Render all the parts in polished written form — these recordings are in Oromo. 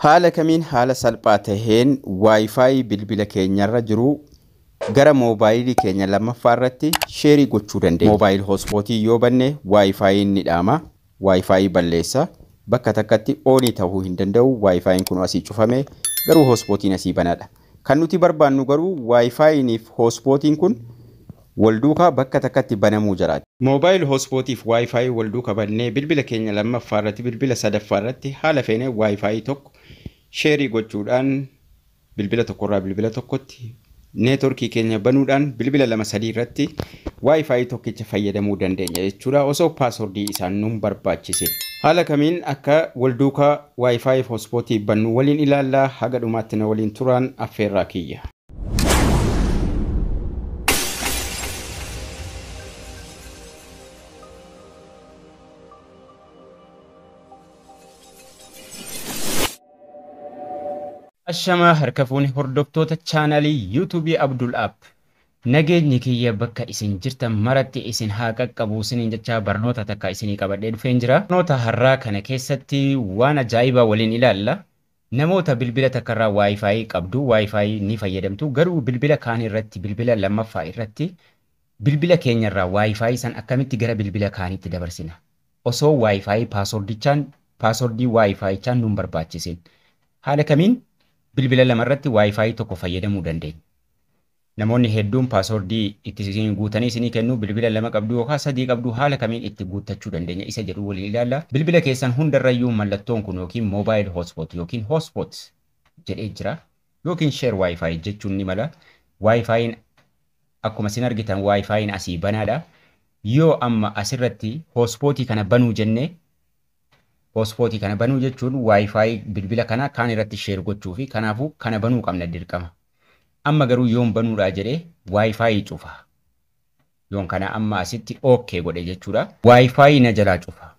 Haala kamiin haala salphaa taheen Wi-Fi bilbila keenyarra jiru gara moobaayilii keenya lammaffaa irratti share gochuu dandeenya? Mobile hotspotii yoo banne Wi-Fiin ni dhaama. Wi-Fi balleessa. Bakka takkatti on ta'uu hin danda'u. Wi-Fiin kun asii cufame, garuu hotspotiin asii banaadha. Kan nuti barbaannu garuu Wi-Fiiniif hotspotiin kun wal duukaa bakka takkatti banamuu jiraati. Mobile hotspotiif Wi-Fi wal duukaa bannee bilbila keenya lammaffaa irratti, bilbila sadaffaa irratti haala feene Wi-Fi tokko share gochuudhaan, bilbila tokkorraa bilbila tokkotti neetworkii keenya banuudhaan, bilbila lama sadii irratti Wi-Fi tokkicha fayyadamuu dandeenya jechuudha, osoo passwordii isaan nuun barbaachise. Haala kamiin akka wal duukaa Wi-Fi hotspotii bannu waliin ilaallaa. Haga dhumaatti na waliin turaan affeerraa kiyya. Ashamaa, harka fuuni hordoftoota chaanalii YouTubeii Abdul App. Nageenyi kiyya bakka isin jirtan maratti isin haa qaqqabu isiniin jechaa, barnoota takka isinii qabadhee dhufeen jira. Barnoota har'aa kana keessatti waan ajaa'ibaa waliin ilaalla. Namoota bilbila takkarraa Wi-Fi qabdu, Wi-Fi ni fayyadamtu, garuu bilbila kaan irratti, bilbila lammaffaa irratti, bilbila keenyarraa Wi-Fi san akkamitti gara bilbila kaaniitti dabarsina? Osoo Wi-Fi passwordichaan, passwordii Wi-Fichaan nuun barbaachisin. Haala kamiin bilbila lamarratti Wi-Fi tokko fayyadamuu dandeenya? Namoonni hedduun passwordii itti isin guutanii isinii kennu. Bilbila lama qabdu yookaan sadii qabdu, haala kamiin itti guuttachuu dandeenya isa jedhu waliin ilaalla. Bilbila keessan hundarrayyuu mallattoon kun yookiin mobile hotspot yookiin hotspot jedhee jira, yookiin share Wi-Fi jechuun ni mala. Wi-Fiin akkuma isin argitan Wi-Fiin asii banaadha. Yoo amma asirratti hotspotii kana banuu jennee, hotspotii kana banuu jechuun Wi-Fi bilbila kana kaan irratti share gochuu fi kanaafuu kana banuu qabna dirqama. Amma garuu yoon banuudhaa jedhee Wi-Fi cufa. Yoon kana amma asitti OK godhe jechuudha. Wi-Fi na jalaa cufa.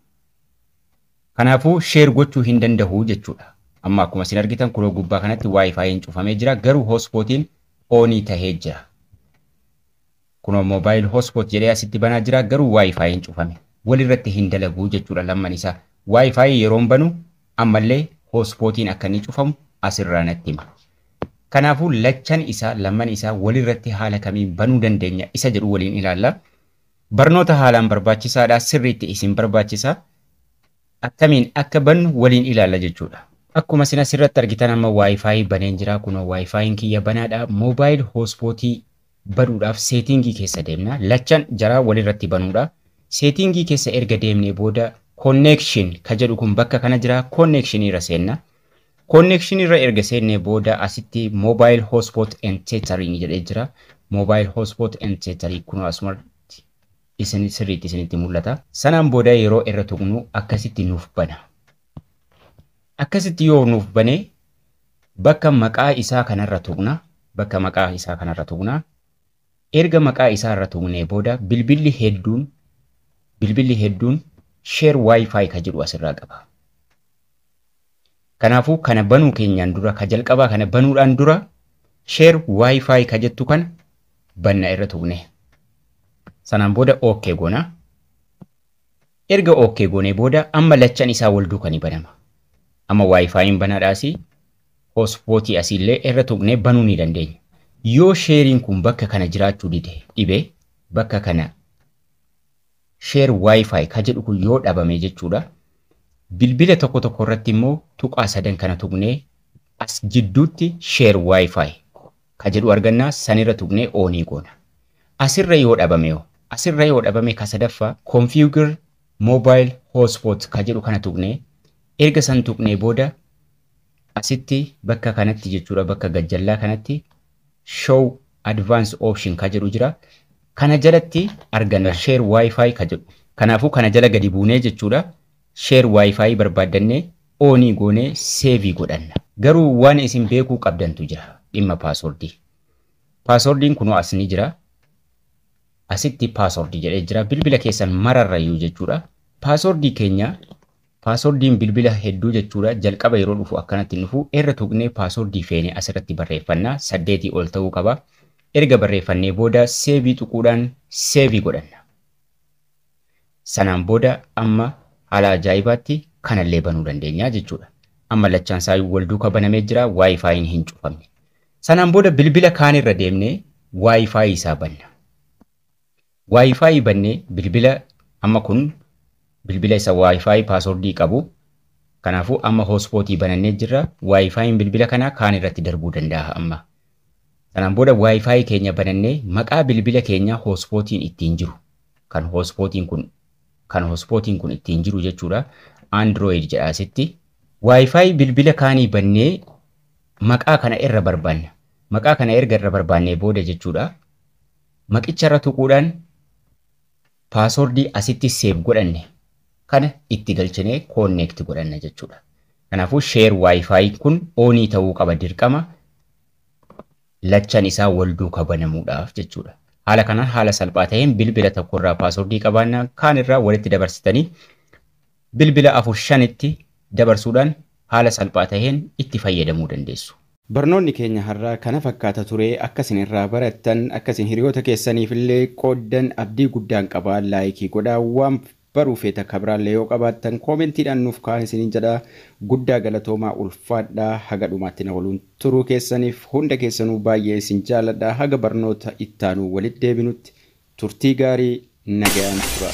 Kanaafuu share gochuu hin danda'u jechuudha. Amma akkuma isin argitan kunoo gubbaa kanatti Wi-Fiin cufamee jira, garuu hotspotiin on tahee jira. Kunoo mobile hotspot jedhee asitti banaa jira, garuu Wi-Fiin cufame. Walirratti hin dalagu jechuudha lamman isaa. Wi-Fi yeroon banu ammallee hotspotiin akka inni cufamu asirraa natti hima. Kanaafuu lachan isaa, lamman isaa walirratti haala kamiin banuu dandeenya isa jedhu waliin ilaalla. Barnoota haalaan barbaachisaadha. Sirriitti isin barbaachisa. Akkamiin akka bannu waliin ilaalla jechuudha. Akkuma isin asirratti argitan amma Wi-Fi baneen jira. Kunoo Wi-Fiin kiyya banaadha. Mobile hotspotii banuudhaaf settingii keessa deemna. Lachan jaraa walirratti banuudha. Settingii keessa erga deemnee booda connection ka jedhu kun bakka kana jira. Connection irra seenna. Connection irra erga seennee booda asitti mobile hotspot and tethering jedhee jira. Mobile hotspot and tethering kun asumatti isin sirriitti isinitti mul'ata. Sanaan booda yeroo irra tuqnu akkasitti nuuf bana. Akkasitti yoo nuuf bane bakka maqaa isaa kanarra tuqna. Bakka maqaa isaa kanarra tuqna. Erga maqaa isaa irra tuqnee booda bilbilli hedduun share Wi-Fi ka jedhu asirraa qaba. Kanaafuu kana banuu keenyaan dura, ka jalqabaa kana banuudhaan dura, share Wi-Fi ka jettu kana banna irra tuqne. Sanaan booda OK goona. Erga OK goonee booda amma lachan isaa wal duukaa ni banama. Amma Wi-Fiin banaadhaasi, hotspotii asiillee irra tuqnee banuu ni dandeenya. Yoo shareiin kun bakka kana jiraachuu dide, dhibe, bakka kana share Wi-Fi ka jedhu kun yoo dhabame jechuudha. Bilbila tokko tokko irratti immoo tuqaa sadan kana tuqnee as jidduutti share Wi-Fi ka jedhu argannaa, sanirra tuqnee on goona. Asirra yoo dhabame hoo? Asirra yoo dhabame ka sadaffaa configure mobile hotspot ka jedhu kana tuqnee, erga san tuqnee booda asitti bakka kanatti jechuudha, bakka gajjallaa kanatti show advanced option ka jedhu jira. Kana jalatti arganna share Wi-Fi ka jedhu. Kanaafuu kana jala gadi buunee jechuudha, share Wi-Fi barbaaddannee on goonee save godhanna. Garuu waan isin beekuu qabdantu jira dhimma passwordii. Passwordiin kunoo as ni jira. Asitti passwordii jedhee jira. Bilbila keessan mararrayyuu jechuudha. Passwordii keenya, passwordiin bilbila hedduu jechuudha, jalqaba yeroo dhufu akkanatti dhufu. Irra tuqnee passwordii feene asirratti barreeffannaa, 8 ol ta'uu qaba. Erga barreeffannee booda save tuquudhaan save godhanna. Sanaan booda amma haala ajaa'ibaatti kanallee banuu dandeenya jechuudha. Amma lachaan isaa wal duukaa banamee jira. Wi-Fiin hin cufamne. Sanaan booda bilbila kaan irra deemnee Wi-Fi isaa banna. Wi-Fi bannee bilbila amma kun bilbila isa Wi-Fi paaswordii qabu. Kanaafuu amma hoospotii banannee jirra. Wi-Fiin bilbila kanaa kaan irratti darbuu danda'a amma. Sanaan booda Wi-Fi keenya banannee maqaa bilbila keenyaa hoospotiin ittiin jiru, kan hoospotiin kun ittiin jiru jechuudha. Android jedha asitti. Wi-Fi bilbila kaanii bannee maqaa kana irra barbaanna. Maqaa kana erga irra barbaannee booda jechuudha. Maqicha irra tuquudhaan paaswordii asitti save godhanne kana itti galchinee connect godhanna jechuudha. Kanaafuu share Wi-Fi kun on ta'uu qaba dirqama lachan isaa wal duukaa banamuudhaaf jechuudha. Haala kanaan haala salphaa ta'een bilbila tokkorraa paaswordii qabaannaa kaan irraa walitti dabarsitanii bilbila afur shanitti dabarsuudhaan haala salphaa ta'een itti fayyadamuu dandeessu. Barnoonni keenya har'aa kana fakkaata ture. Akka isin irraa barattan, akka isin hiriyoota keessaniif illee qooddan abdii guddaan qabaa. Like godhaa, waan baruu feeta kabiraallee yoo qabaattan koomentiidhaan nuuf kaa'aa isiniin jedha. Guddaa galatoomaa, ulfaadhaa. Haga dhumaatti na waliin turuu keessaniif hunda keessanuu baay'ee isin jaaladha. Haga barnoota ittaanuu walitti deebinutti turtii gaarii, nagayaan tura.